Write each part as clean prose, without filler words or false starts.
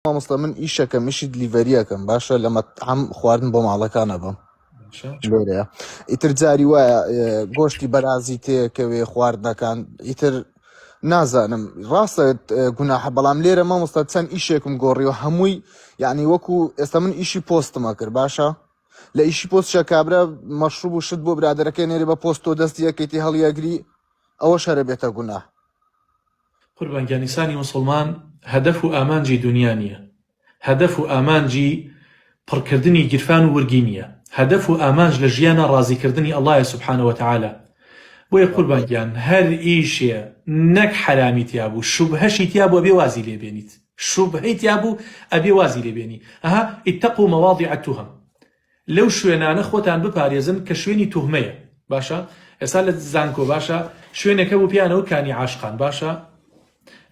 مامۆستا من ئیشەکەم ئیشی delivery یەکەم باشە لە مەتعەم خواردن بۆ ماڵەکان ئەبەم باشە لێرەیە ئیتر جاری وایە ئێ، گۆشتی بەرازی تێکەوێ خواردنەکان ئیتر نازانم ڕاستە ئێ، گوناحە بەڵام لێرە مامۆستا چەند ئیشێکم گۆڕیوە هەمووی یعنی وەکو ئێستا من ئیشی پۆستمە کرد باشە لە ئیشی پۆستشە کابرا مەشروب و شت بۆ برادەرەکەی نێرێ بە پۆست تۆ دەستی یەکەیتی هەڵیەگری ئەوەش هەرە بێتە گوناه. قوربان گیان ئینسانی موسڵمان هەدەف و ئامانجی دونیا نیە هەدەف و ئامانجی پڕکردنی گیرفان و ورگی نیە هەدەف و ئامانج لە ژیانا ڕازی کردنی اللە یە سبحانە وتعالی بۆیە قوربان گیان هەر ئیشێ نەک حەرامی تیا بوو شوبهەشی تیا بوو ئەبێ وازی لێ بێنیت شوبهەی تیا بوو ئەبێ وازی لێ بێنی ئەها اتقوا مواضع التهم لەو شوێنانە خۆتان بپارێزن کە شوێنی توهمەیە باشە ئێستا لە زانکۆ باشە شوێنێک هەبوو پێیان ئەوت کانی عاشقان باشە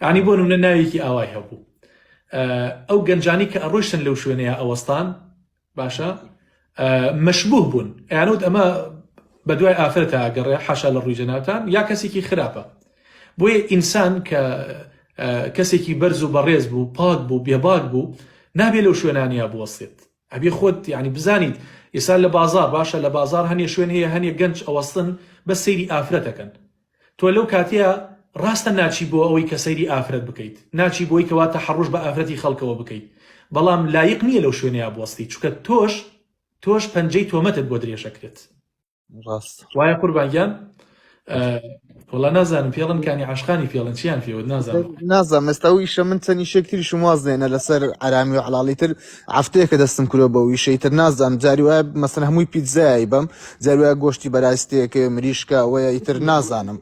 یعنی بۆ نمونە ناوێکی ئاوای هەبوو ئەو گەنجانی کە ئەڕۆیشتن لەو شوێنەیە ئەوەستان باشە مەشبوه بوون ئەیانوت ئەمە بە دوای ئافرەتە ئەگەڕێ حاشا لە ڕووی جەنابتان یا کەسێکی خراپە بۆیە ئینسان کە کەسێکی بەرز و بەڕێز بوو پاک بوو بێباک بوو نابێ لەو شوێنانیا بوەستێت ئەبێ خۆت یانی بزانیت ئێستا لە بازاڕ باشە لە بازاڕ هەنێ شوێن هەیە هەنێ گەنج ئەوەستن بەس سەیری ئافرەت ئەکەن تۆ لەو کاتەیە ڕاستە ناچی بۆ ئەوەی کە سەیری ئافرەت بکەیت ناچی بۆی کەوا تەحەڕوش بە ئافرەتی خەڵکەوە بکەیت بەڵام لایق نییە لەو شوێنەیە بوەستی چونکە تۆش تۆش پەنجەی تۆمەتت بۆ درێژەکرێت. ڕاست وایە قوربان گیان وەڵا نازانم پێڵن کانی عاشقانی پێڵن چیان پێوت نازانم نازانم ئێستا ئەو ئیشە من چەند ئیشێک تریشم واز نێنە لەسەر عرامی و حەڵاڵی تر هەفتەیەکە دەستم کرۆ بەو ئیشەی تر نازانم جاری وایە مەسەن هەمووی پیتزای بەم جاری وایە گۆشتی بەراستەیەکە مریشکە ئەوەیە ئیتر نازانم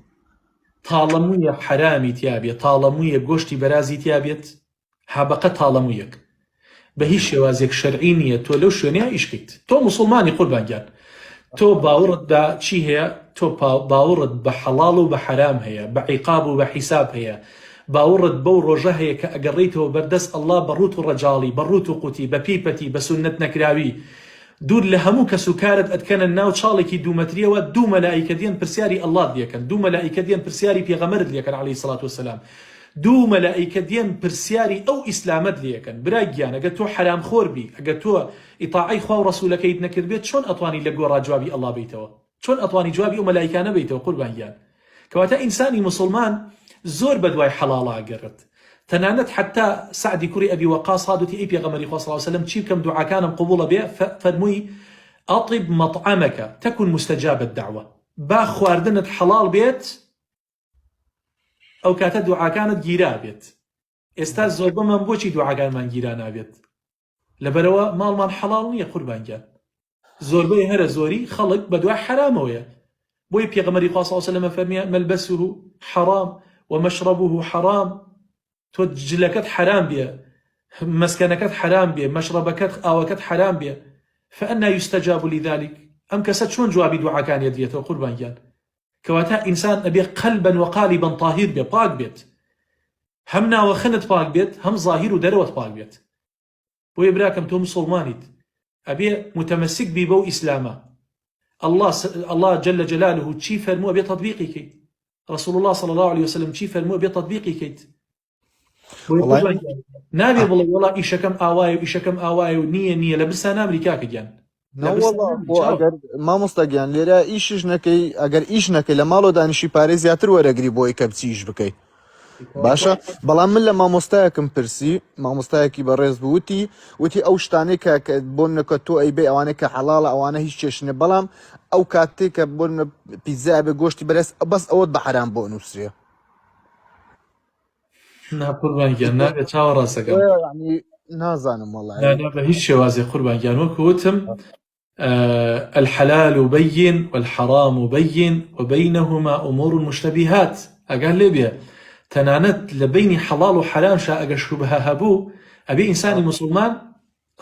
تاڵەموویە حەرامی تیابێ تاڵەموویە گۆشتی بەرازی تیابێت ها بەقەد تاڵە مویەک بە هیچ شێوازێک شەرعی نییە تۆ لەو شوێنەیە ئیش کەیت تۆ موسڵمانی قوربان گیان تۆ باوڕت بە چی هەیە تۆ باوڕت بە حەڵاڵ و بە حەرام هەیە بە عیقاب و بە حیساب هەیە باوڕت بەو ڕۆژە هەیە کە ئەگەڕێیتەوە بەردەست ئەڵڵا بە ڕووت و ڕەجاڵی بە ڕووت و قوتی بە پێی پەتی بە سوننەت نەکراوی دوور لە هەموو کەس و کارت ئەتکەنە ناو چاڵێکی دوو مەتریەوە دوو مەلائیکە دێن پرسیاری ئەڵڵات لێکەن دوو مەلائیکە دێن پرسیاری پێغەمبەرت لێکەن علیە سڵات وسلام دوو مەلائیکە دێن پرسیاری ئەو ئیسلامەت لێکەن برا گیان ئەگەر تۆ حەرام خۆر بی ئەگەر تۆ ئیتاعەی خوا و ڕەسولەکەیت نەکردبێت چۆن ئەتوانی لە گۆڕا جوابی ئەڵڵا بەیتەوە چۆن ئەتوانی جوابی ئەو مەلائیکانە بەیتەوە قوربان گیان کەواتە ئینسانی موسڵمان زۆر بەدوای حەڵاڵا ئەگەڕێت تەنانەت حەتا سەعدی کوڕی ئەبی وەقاس هات وتی ئەی پێغەمبەری خوا صلی اللە علیە وسلم چی بکەم دوعاکانم قبوڵە بێ فەرمووی اطب مطعمک تکن مستجاب الدعوە با خواردنت حەڵاڵ بێت ئەو کاتە دوعاکانت گیرا بێت ئێستا زۆربەمان بۆچی دوعاکانمان گیرا نابێت لەبەرئەوە ماڵمان حەڵاڵ نییە قوربان گیان زۆربەی هەرە زۆری خەڵک بەدوای حەرامەوەیە بۆیە پێغەمبەری خوا صلی الله علیه و سلم فەرمیە ملبسه حرام ومشربه حرام تۆ جلەکەت حرام بێ مەسکەنەکەت حرام بێ مەشرەبەکەت ئاوەکەت حرام بێ فأنا يستجاب لذلك ئەم کەسە چۆن جوابی دوعاکانی ئەدرێتەوە قوربان گیان کەواتە ئینسان ئەبێ قەلبەن وقالبا طاهیر بێ پاک بێت هەم ناوەخنت پاک بێت هەم زاهیر و دەرەوەت پاک بێت بۆیە براکەم تۆ مسوڵمانیت ئەبێ متمسک بی بەو ئیسلامە اللە اللە جل جلاله چی فەرموو ئەبێ تطبیقی کەیت رسول الله صلی الله علیه وسلم چی فەرموو ئەبێ تطبیقی کەیت نابێ بڵێ وڵا ئیشەکەم ئاوایە و ئیشەکەم ئاوایە و نییە نییە لە برسا نامری کاکە گیان ئەگەر مامۆستا گیان لێرە ئیشش نەکەی ئەگەر ئیش نەکەی لە ماڵەوە دانیشی پارەی زیاتر وەرەگری بۆی کە بچی ئیش بکەی باشە بەڵام من لە مامۆستایەکم پرسی مامۆستایەکی بەڕێز بووتی وتی ئەو شتانەی کە بۆ نەکە تۆ ئەی بێ ئەوانەی کە حەڵاڵە ئەوانە هیچ چێشنە بەڵام ئەو کاتێک کە بۆ پیزا بێ گۆشتی بەرەس بەس ئەوەت بە حرام بۆ نووسرێ نا قوربان گیان نابێت چاوە ڕاستەکەم نازانم وەڵا نا بە هیچ شێوازێ قوربان گیان وەکو وتم الحلال بین والحرام بین وبینهما امور مشتبهات ئەگەر لێ بێ تەنانەت لە بینی حەڵاڵ و حەرامشا ئەگەر شوبهە هەبوو ئەبێ ئینسانی موسڵمان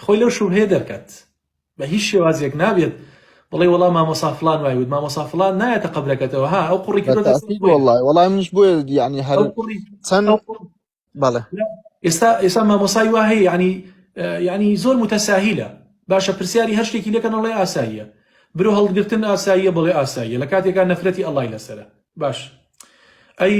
خۆی لەو شوبهەیە دەرکات بە هیچ شێوازێک نابێت بڵێ وەڵا مامۆسا فلان وای وت مامۆسا فلان نایەتە قەبرەکەتەوە ها ئەو قوڕی کردۆتە سەر بەتاکید خۆی. وەڵای وەڵای منیش بۆیە یعنی هەر ئەو قوڕی چەند ئەو قوڕ بەڵێ ئێستا ئێستا مامۆسای وا هەیە یعنی یعنی زۆر متەساهیلە باشە پرسیاری هەر شتێکی لەکەن ئەڵێ ئاساییە برۆ هەڵگرتن ئاساییە بڵێ ئاساییە لە کاتێکا نەفرەتی ئەڵای لەسەرە باش ئەی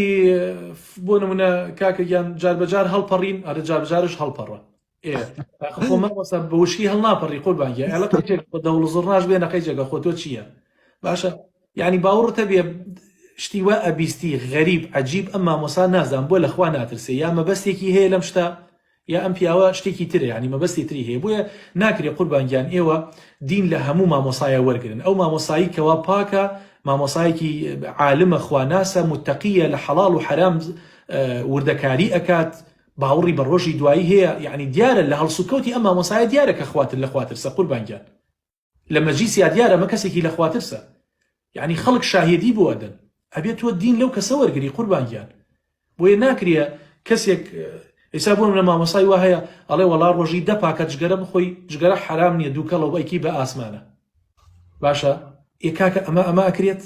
بۆ نمونە کاکە گیان جاربەجار هەڵپەڕین ئەرە جاربەجارش هەڵپەڕە. ئێ ئاخە خۆ مامۆستا بە وشکی هەڵناپەڕی قوربان گیان ئەڵە قەیچێک خۆ دەوڵ زوڕناش بێنە قەیچێکە خۆ تۆ چییە باشە یعنی باوەڕت هەبێ شتی وا ئەبیستی غەریب عەجیب ئەم مامۆسا نازانم بۆ لە خوا ناترسێ یا مەبەستێکی هەیە لەم شتە یا ئەم پیاوە شتێکی ترە یعنی مەبەستی تری هەیە بۆیە ناکرێ قوربان گیان ئێوە دین لە هەموو مامۆسایە وەرگرن ئەو مامۆسایی کەوا پاکە مامۆسایەکی عالمە خواناسە متەقیە لە حەڵاڵ و حەرام وردەکاری ئەکات باوەڕی بە ڕۆژی دوایی هەیە یعنی دیارە لە هەڵسوکەوتی ئەم مامۆسایە دیارە کە خواتر لە خواترسە قوربان گیان لە مەجلیسیا دیارە ئەمە کەسێکی لە خواترسە یعنی خەڵک شاهێدی بۆ ئەدەن ئەبێ تۆ دین لەو کەسە وەرگری قوربان گیان بۆیە ناکرێ کەسێک ئێستا بۆ منە مامۆسای وا هەیە ئەڵێ وەڵا ڕۆژی دە پاکە جگەرە بخۆی جگەرە حرام نییە دووکەڵە و ئەیکی بە ئاسمانە باشە ئێ کاکە ئەمە ئەمە ئەکرێت؟